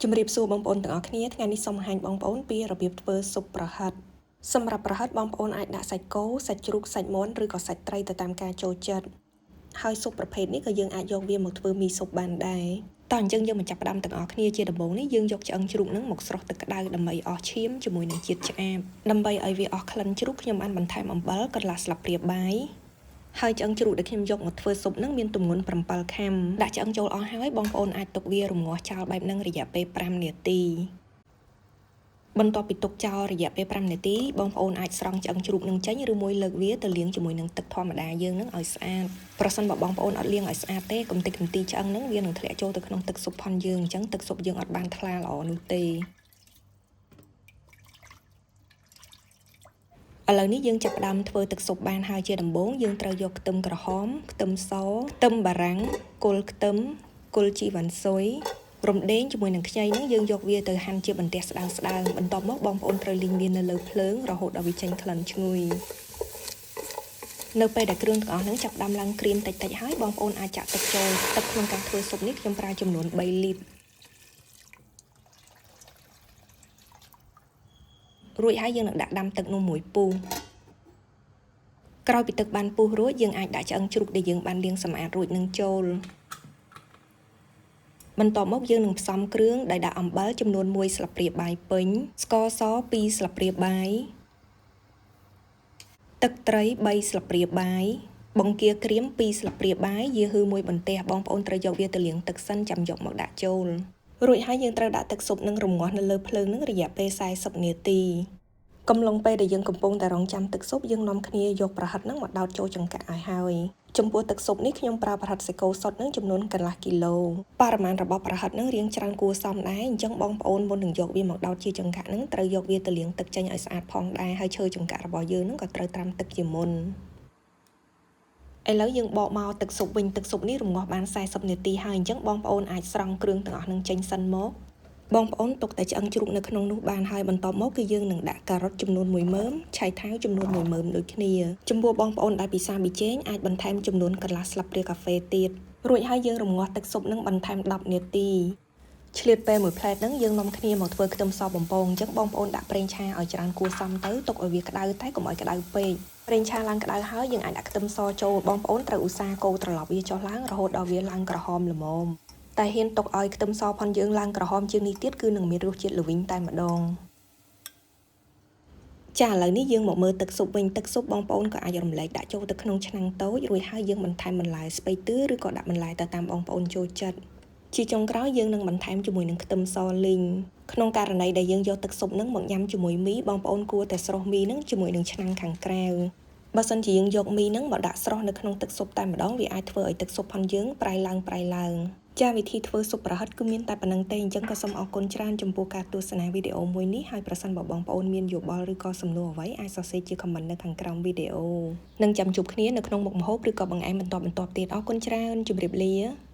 ជំរាបសួរបងប្អូនទាំងអស់គ្នាថ្ងៃនេះសូមបង្ហាញបងប្អូនពីរបៀបធ្វើស៊ុបប្រហិតសម្រាប់ប្រហិតបងប្អូនអាចដាក់សាច់គោសាច់ជ្រូកសាច់មាន់ឬក៏សាច់ត្រីទៅតាមការចូលចិត្តហើយស៊ុបប្រភេទនេះក៏យើងអាចយកវាមកធ្វើមីស៊ុបបានដែរតោះអញ្ចឹងយើងមកចាប់ផ្ដើមទាំងអស់គ្នាជាដំបូងនេះយើងយកឆ្អឹងជ្រូកនឹងមកស្រុះទឹកក្តៅដើម្បីអស់ឈាមជាមួយនឹងជាតិឆ្អាបដើម្បីឲ្យវាអស់ក្លិនជ្រូកខ្ញុំបានបន្ថែមអំបិលកន្លះស្លាបព្រាបាយហើយឆ្អឹងជ្រូកដែលខ្ញុំយកមកធ្វើស៊ុបនឹងមានទម្ងន់7ខាំដាក់ឆ្អឹងចូលអស់ហើយបងប្អូនអាចទុកវារម្ងាស់ចោលបែបហ្នឹងរយៈពេល5នាទីបន្ទាប់ពីទុកចោលរយៈពេល5នាទីបងប្អូនអាចស្រង់ឆ្អឹងជ្រូកនឹងចេញឬមួយលើកវាទៅលាងជាមួយនឹងទឹកធម្មតាយើងនឹងឲ្យស្អាតប្រសិនបើបងប្អូនអត់លាងឲ្យស្អាតទេកំទេចកំទីឆ្អឹងនឹងវានឹងធ្លាក់ចូលទៅក្នុងទឹកស៊ុបផនយើងអញ្ចឹងទឹកស៊ុបយើងអត់បានថ្លាល្អនោះទេឥឡូវនេះយើងចាប់ផ្ដើមធ្វើទឹកស៊ុបបានហើយជាដំបូងយើងត្រូវយកខ្ទឹមក្រហមខ្ទឹមសខ្ទឹមបារាំងគល់ខ្ទឹមគល់ជីវ៉ាន់ស៊ុយរំដេងជាមួយនឹងខ្ញីហ្នឹងយើងយកវាទៅហាន់ជាបន្ទះស្ដើងស្ដើងបន្ទាប់មកបងប្អូនត្រូវលីងវានៅលើភ្លើងរហូតដល់វាចេញក្លិនឈ្ងុយនៅពេលដែលគ្រឿងទាំងអស់ហ្នឹងចាប់ផ្ដើមឡើងក្រៀមតិចៗហើយបងប្អូនអាចចាក់ទឹកចូលទឹកក្នុងការធ្វើស៊ុបនេះខ្ញុំប្រើចំនួន3លីត្ររួចហើយយើងនឹងដាក់ដាំទឹកនោះមួយពុះក្រោយពីទឹកបានពុះរួចយើងអាចដាក់ឆ្អឹងជ្រូកដែលយើងបានលាងសម្អាតរួចនឹងចូលបន្ទាប់មកយើងនឹងផ្សំគ្រឿងដោយដាក់អំបិលចំនួន1ស្លាបព្រាបាយពេញស្ករស2ស្លាបព្រាបាយទឹកត្រី3ស្លាបព្រាបាយបង្គាក្រៀម2ស្លាបព្រាបាយយាហឺ1បន្ទះបងប្អូនត្រូវយកវាទៅលាងទឹកសិនចាំយកមកដាក់ចូលរួចហើយយើងត្រូវដាក់ទឹកស៊ុបនឹងរម្ងាស់នៅលើភ្លើងនឹងរយៈពេល40នាទីកំឡុងពេលដែលយើងកំពុងតែរងចាំទឹកស៊ុបយើងនាំគ្នាយកប្រហិតនឹងមកដោតចូលចង្កាក់ឲ្យហើយចំពោះទឹកស៊ុបនេះខ្ញុំប្រើប្រហិតសាច់គោសុទ្ធនឹងចំនួនកន្លះគីឡូបរិមាណរបស់ប្រហិតនឹងរាងច្រើនគួរសមដែរអញ្ចឹងបងប្អូនមុននឹងយកវាមកដោតជាចង្កាក់នឹងត្រូវយកវាទៅលាងទឹកចេញឲ្យស្អាតផងដែរហើយឈើចង្កាក់របស់យើងនឹងក៏ត្រូវត្រាំទឹកជាមុនឥឡូវយើងបកមកទឹកស៊ុបវិញទឹកស៊ុបនេះរម្ងាស់បាន40នាទីហើយអញ្ចឹងបងប្អូនអាចស្រង់គ្រឿងទាំងអស់នឹងចេញសិនមកបងប្អូនទុកតែឆ្អឹងជ្រូកនៅក្នុងនោះបានហើយបន្ទាប់មកគឺយើងនឹងដាក់ការ៉ុតចំនួន1មើមឆៃថាវចំនួន1មើមដូចគ្នាចំពោះបងប្អូនដែលពិសាប៊ីចេងអាចបន្ថែមចំនួនកន្លះស្លាបព្រាកាហ្វេទៀតរួចហើយយើងរម្ងាស់ទឹកស៊ុបនឹងបន្ថែម10នាទីឆ្លៀតពេលមួយផ្លែតហ្នឹងយើងនាំគ្នាមកធ្វើខ្ទឹមសបំពងអញ្ចឹងបងប្អូនដាក់ប្រេងឆាឲ្យច្រើនគួរសមទៅទុកឲ្យវាក្តៅតែកុំឲ្យក្តៅពេកប្រេងឆាឡើងក្តៅហើយយើងអាចដាក់ខ្ទឹមសចូលបងប្អូនត្រូវឧស្សាហ៍កូរត្រឡប់វាចុះឡើងរហូតដល់វាឡើងក្រហមល្មមតែហ៊ានទុកឲ្យខ្ទឹមសផនយើងឡើងក្រហមជាងនេះទៀតគឺនឹងមានរសជាតិល្វីងតែម្ដងចាឥឡូវនេះយើងមកមើលទឹកស៊ុបវិញទឹកស៊ុបបងប្អូនក៏អាចរំលែកដាក់ចូលទៅក្នុងឆ្នាំងតូចរួចហើយយើងបន្ថែមបន្លែស្ពៃទឿឬក៏ដាក់បន្លែទៅតាមបងប្អូនចូលចិត្តជាចុងក្រោយយើងនឹងបន្ថែមជាមួយនឹងខ្ទឹមសលីងក្នុងករណីដែលយើងយកទឹកស៊ុបនឹងមកញ៉ាំជាមួយមីបងប្អូនគួរតែស្រុះមីនឹងជាមួយនឹងឆ្នាំងខាងក្រៅបើសិនជាយើងយកមីនឹងមកដាក់ស្រុះនៅក្នុងទឹកស៊ុបតែម្ដងវាអាចធ្វើឲ្យទឹកស៊ុបផនយើងប្រៃឡើងប្រៃឡើងចាវិធីធ្វើស៊ុបប្រហិតគឺមានតែប៉ុណ្្នឹងទេអញ្ចឹងក៏សូមអរគុណច្រើនចំពោះការទស្សនាវីដេអូមួយនេះហើយប្រសិនបើបងប្អូនមានយោបល់ឬក៏សំណួរអ្វីអាចសរសេរជា comment នៅខាងក្រោមវីដេអូនិងចាំជួបគ្នានៅក្នុងមុខម្ហូបឬក៏បង្អែមបន្តបន្ទាប់ទៀតអរគុណច្រើនជម្រាបលា។